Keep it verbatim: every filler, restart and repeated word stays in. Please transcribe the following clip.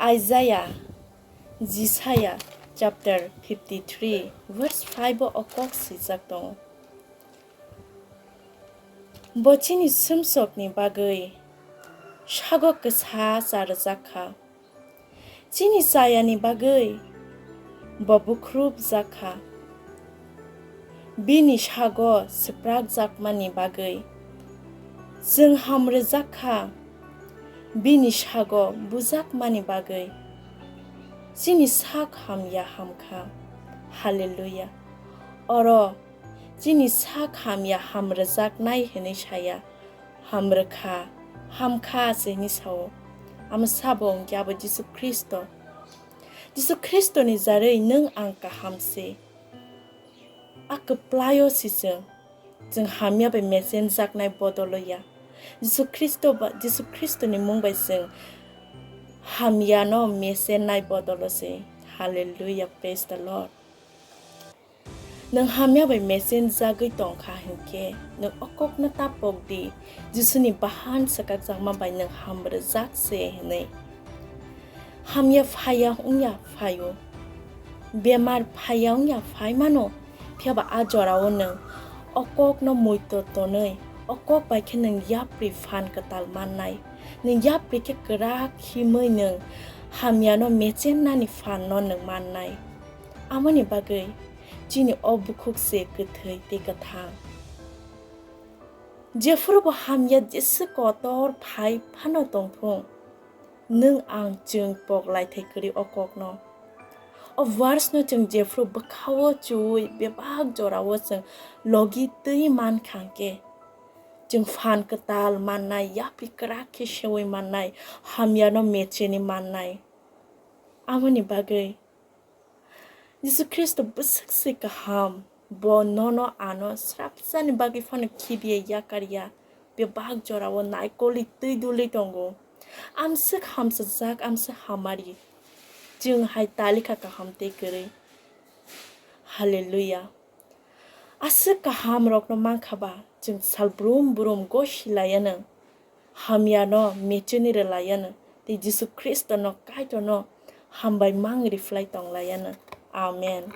Isaiah, Jisaya chapter fifty three verse five o kok swijak tongo. Bo chini sumsokni bagwi sago kwsa cha rwjak kha. Chini chayani bagwi bo bukhrupjak kha. Bini sago swprakjakmani bagwi chwng ham rwjak kha. Bini sago bujakmani bagwi chini sak hamya ham kha. Hallelujah. Oro chini sak hamya ham rwjaknai hwnwi saya, ham rwkha, ham kha se hwnwi sao. Amo sabo wngkhe abo Jisu Khristo. Jisu Khristoni jarwi nwng ang kaham se. A kwplaio se chwng, chwng hamya bai mechenjaknai bodolo ya. Jisu Khristo ba, Jisu Khristoni mung bai chwng hamyano mechennai bodolo se. Hallelujah, praise the Lord. Nwng hamya bai mechenjagwi tongkha hinkhe, nwng o kokno ta pok di, Jisuni bahan swkakjakma bai nwng ham rwjak se hwnwi. Hamya phaiya wngya phaio, bemar phaiya wngya phaimano, phiyaba a jorao nwng o kokno muitor tonwi, o kok bai khe nwng yapri phan kwtal mannai. Nwng yapri khe kwrak himwi nwng hamyano mechennani phanno nwng mannai. Amoni bagwi chini o bukhuk se kwthwi tei kwthang. Jephuru bo hamya jesa kotor phai phano tongthung, nwng ang chwng pok laithai kwrwi o kokno. O verse no chwng jephuru bwkhao chuwi bebak jorao chwng logi twi mankha hwnkhe, chwng phan kwtal mannai, yapri kwrak khe sewi mannai, hamyano mecheni mannai. Amoni bagwi Jisu Khristo bwswk se kaham, bo nono ano srapsani bagwi phano khibiya yakar ya, bebak jorao naikolwi twi dulwi tongo. Amswk hamsajak, amswk hamari, chwng hai talikha kaham tei kwrwi. Hallelujah. Aswk kaham rokno mankha ba, chwng sal brum brum gosi laiya nwng, hamyano mecheni rwlaiya nwng, tei Jisu Khristo no Kaitor no hambai mang riflai tong laiya nwng. Amen.